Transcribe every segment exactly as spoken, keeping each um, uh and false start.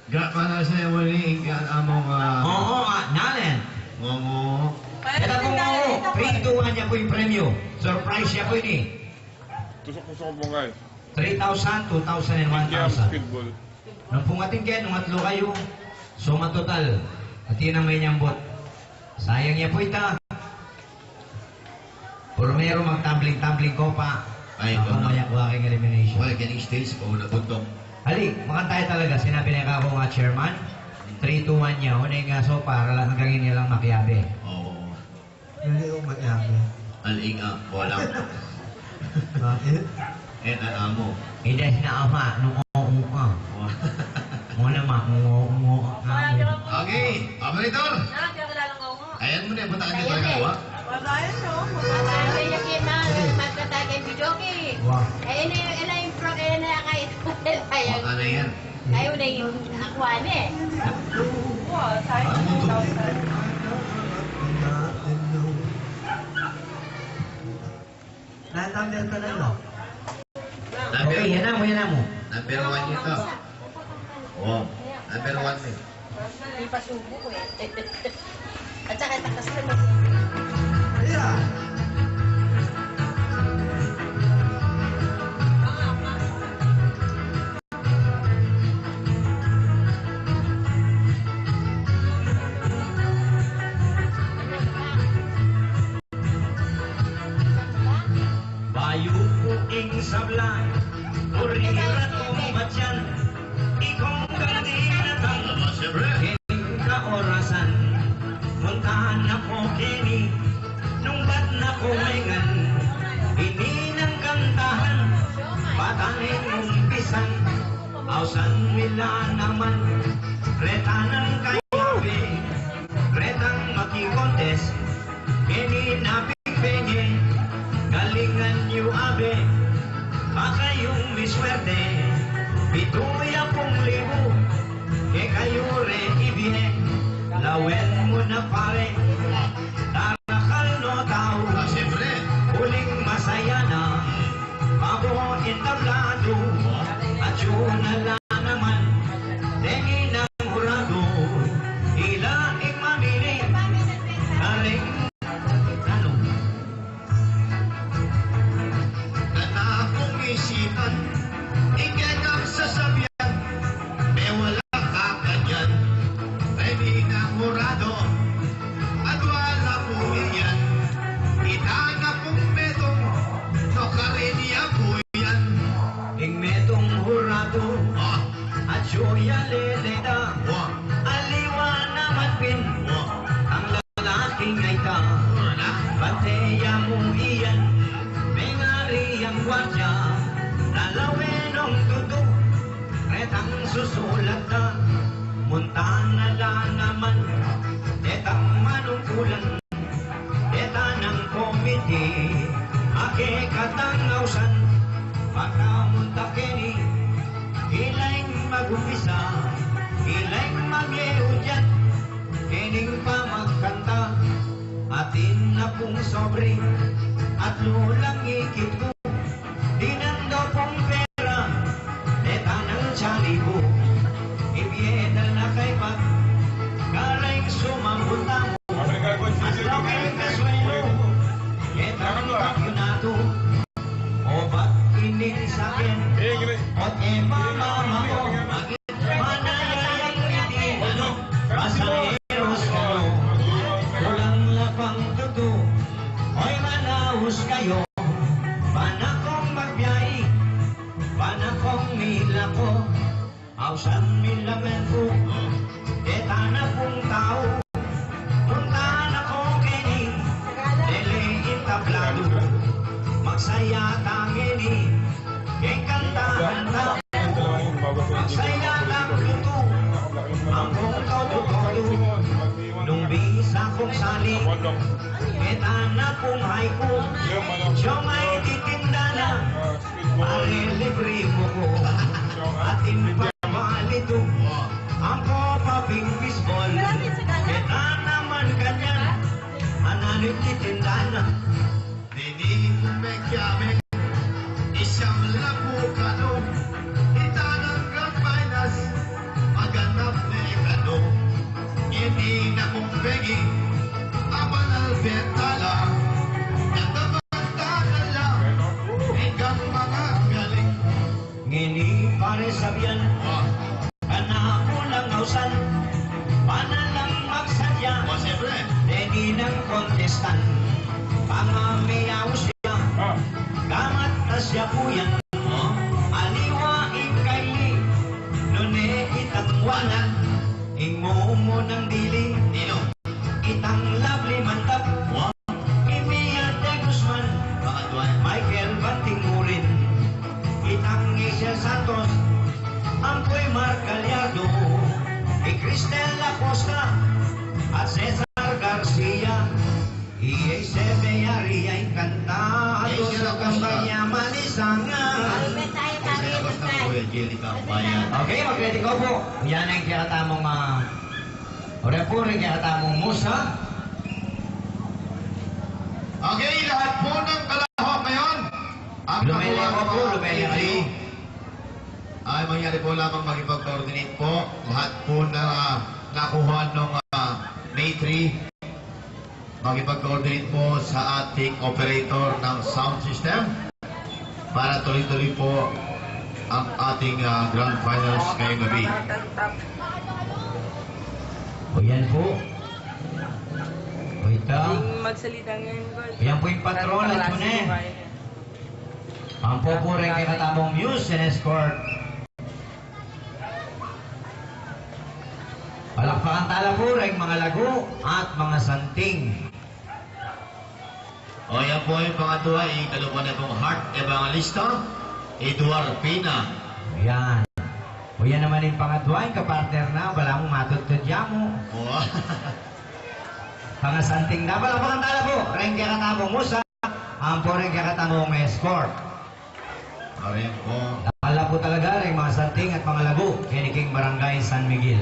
Ga pala sa muli, ing amu, ah, Oo, ah, Nalen. Ngongo. Ita pu, Ngongo. Three, two, one, ya pu ing premyu. Surprise ya pu ini. Tusok-tusok mo nga eh. Three thousand, two thousand, and one thousand. Basketball. Nung pung atin ke, nung atlu kayu, suma total. Atin ang may nyambut. Sayang ya pu ita. Primero magtumbling-tumbling kopa. Ay, ito na. Ako mayakuha keng elimination. Well, keng stage pa una buntok. Ali, makanta ya talaga. Sinabi na kako nga chairman, three, two, one ya. Una yung aso para lang hanggang ini lang makiabe. Oo. Hindi ko makiabe. Ali, ah, wala. Bakit? Eh, alam mo. Idas na ama, nung oo ka. Wala. Mo na ma, nung oo, oo ka. Okay, operator. Ayan mo na, punta ka na. Ayan, eh. Babae, no? Babae, yung kina, magkatagay video, eh. Wow. Eh, ini, ini yung pro, eh, ini yung kay, ayan. Ano yan? Ay, wala yung aqua na, eh. Wow, tayo. Ano to? Nine number ka na, no? Number Okay, yan na mo, yan na mo. Number one yun to. Oh, number one yun. May pasubo ko eh. At saka takas na mo. Yeah. Bayu ku ing sabla, buri ra kung batyan, ikong kang dinatang, king kaorasan, munta na ko keni, nung bat na ko mengan, ini nang kantahan, batan ing umpisan, ausan mi la naman, reta nang kayabe, retang makikontes, Keni na pigpenye, galingan yu abe, baka yung miswerte, pitu ya pung libu, kekayu re ibie, lawen mu na pare, darakal no tau, Ah, siyempre. Uling masaya na, babo entablado, atyu na la naman, deni nang hurado, ila ing mamili, kareng Ano? Nana kung isipan, ikekang sasabian, me wala kakanyan, pwede nang hurado, at wala po iyan, ita na pung metung, no karin iya po yan. Ing metung hurado, Ah. At suya leleta, Wa. Aliwa naman pin, Wa. Ang Lalaking ay ka, bante ya mu iyan, mengari yang gwardiya, lalawen nong tutu, retang susulat na, munta na la naman, detang manungkulan, deta nang komite, ake katang ausan, baka munta keni, ila ing magumpisa, ila ing mageudyat, Kening pamagkanta, atin na pung sobre, at lulang ikit ku, dinan do pung pera, deta nang tsali ku, ibie da na kaybat, kareng sumambut tamu, mas laweng kaswelu, deta nang kampiyonato, o bat ini saken, ot e mamamako, Manayayang ngiti, pasaheros kanu, kulang la pang tutu, oy manaus kayu, bana kong magbiahe, bana kong milako, ausan mi la mentu, deta na pung tau, punta na ko keni, dele entablado, magsaya ta keni, keng kantahan ta. Magsaya lang tutu, ampong todo-todo. Nung bisa kung sali, keta na pung haiku, siyomai titinda na, pare libre mu ku. Atin pa balitu, ampo pa ping bisbol, keta naman kanyan, ananu ing titinda na. Deni ku mekiabe, isyam la pu kanu, ita nang grand finals, maganda sabian. Ah. Kanaku lang ausan, bana lang magsadya. Oh, siyempre. Deni nang kontestan, bang me ausan ya. Ah. Gamat na siya pu yan. Oh. Aliwa ing kaili, nune itang wanan, ing mumu nang dili. Nino? Itang Lovely Mantap. Wow. I Mia de Guzman, Michael Banting Murin, itang Angel Santos, ampo i Mark Gallardo, i Cristel Acosta, at Cesar Garcia. I Sebe Yari, Encantado, Angel sa Acosta. Kampanya Malisangan. Angel Acosta, Kuya Jelly Kampanya. Okay, mag-ready ko po. Yan ang kaya tamang, ah, Ore po, ring kekatamung musa. Okay, lahat po ng kalahok ngayon, ang Lumele kakuha ko po, ng lumele kayo. Ay mangyari po lamang makipag-coordinate po. Lahat po na nakuha ng, ah, May three, makipag-coordinate po sa ating operator ng sound system. Para tuloy-tuloy po ang ating, ah, grand finals ngayong gabi. O, yan po. O, ito. Magsalita ngayon, Gol. Yan po yung patron at Para tune. Ampo po rin kay katamung Muse and Escort. Palakpakan tala po rin mga lagu at mga santing. O, yan po yung pangadwa, ikalupa na pong Heart Evangelista, Edward Pina. Yan. O, yan naman yung pangadwa, yung kapartner na, balamu matudtud ya mu. O. Pangasanting na, palakpakan tala po. Reng kekatamung musa, ampo reng kekatamung Escort. Ayan po. Ala po talaga, ring mga santing at mga lagu, keni king Barangay San Miguel.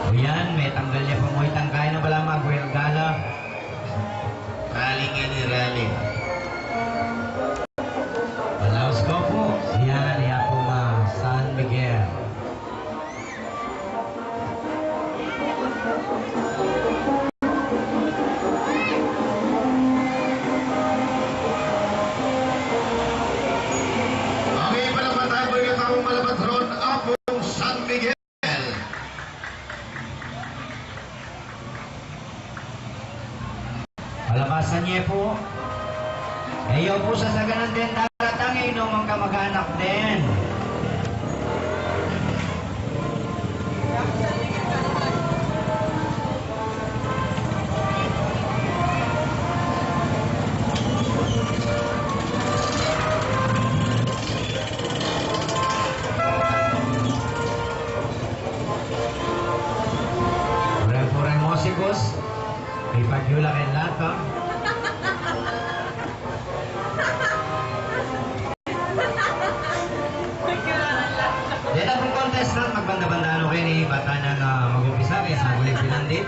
O yan, metanggal ya pa mu itang kaina, balamu agwelga la. Rally ngeni, rally. Palaus ko po. Yan, ya po ma San Miguel. Okay, palakpakan tayo po yung tamang malabat ron, Apung San Miguel. Palabasan ye po. E yu po sasaganan den daratang, e yu no mang kamag-anak den. Pureng-pureng musikus, ipagyu la keng lata. Deta pung contestant, magbanda-banda no keni, bata na, ah, mag-umpisa, kaya sa muli pinandit.